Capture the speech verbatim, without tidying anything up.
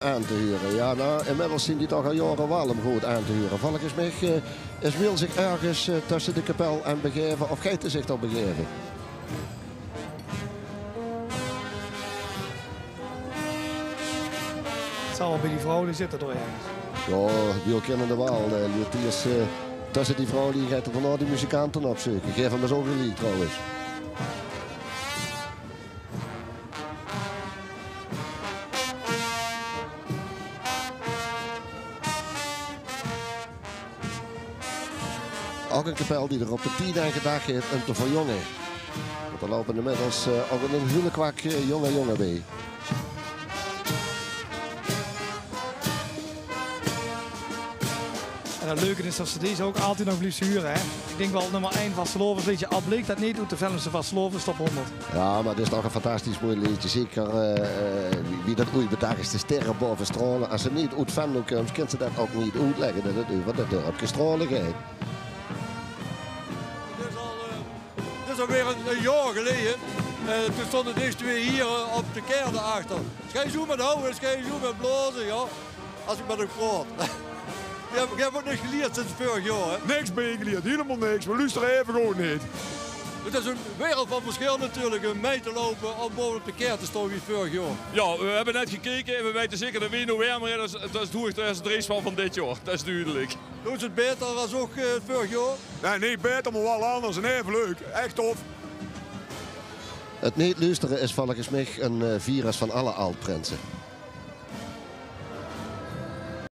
aan te hure. Jao, noe, inmiddels zien die toch al jaore waal um good aan te hure. Volges mich, eh, is Wiel zich örges, eh, tösse de kapel aan 't begaeve, of geit 'r zich dao begaeve? 't Zal waal bie die vrouw zitte dao örges. Jao, Wiel kinnende waal, eh, Luut, die is, eh, tösse die vrouw, die geit 'r daonao die muzikante opzeuke. Gaef 'm ins ouch geliek trouwens. Ouch 'n kapel die d'r op de tied aan gedach haet um te verjonge. Want d'r loupe inmiddels, eh, ouch 'n hiele kwak, eh, jong en jonge bie. En 't leuke is det ze deze ouch altied nog blieve hure, hè. Ich dink waal nummer ein vastelaovesleedje, al bliek det neet oet de Venlose vastelaoves top hónderd. Jao, mer 't is toch 'n fantastisch mooi leedje. Zeker, eh, eh, wie, wie det oeit bedach is, de sterre baove Straole. Es ze neet oet Venlo kump, kins se det ouch neet oetlègke, det 't euver det dörpke Straole geit. 't Is al, eh, 't is alweer ein, ein jaor geleje. Eh, toen stónge dees twee hie, eh, op de kaer dao achter. Sjei zoe mit houwe, sjei zoe mit blaoze, jao. Es ich mit häöm praot. Geer höb, geer höb ouch niks gelierd sinds vörig jaor, hè? Niks biegelierd, hielemaol niks. Veer loestere aeve good neet. 't Is ein wereld van versjil natuurlik, um mei te loupe of baove op de kaer te staon wie vörig jaor. Jao, veer höbbe net gekeke en veer weite zeker det veer noe weer mei, det is, det is droeg, det is 't dreefspel van dit jaor. Det is dudelik. Doon ze 't baeter es ouch, eh, vörig jaor? Nae, neet baeter, mer waal anders en aeve leuk. Ech tof. 't Neet loestere is volges mich 'n, eh, virus van alle ald-prinse.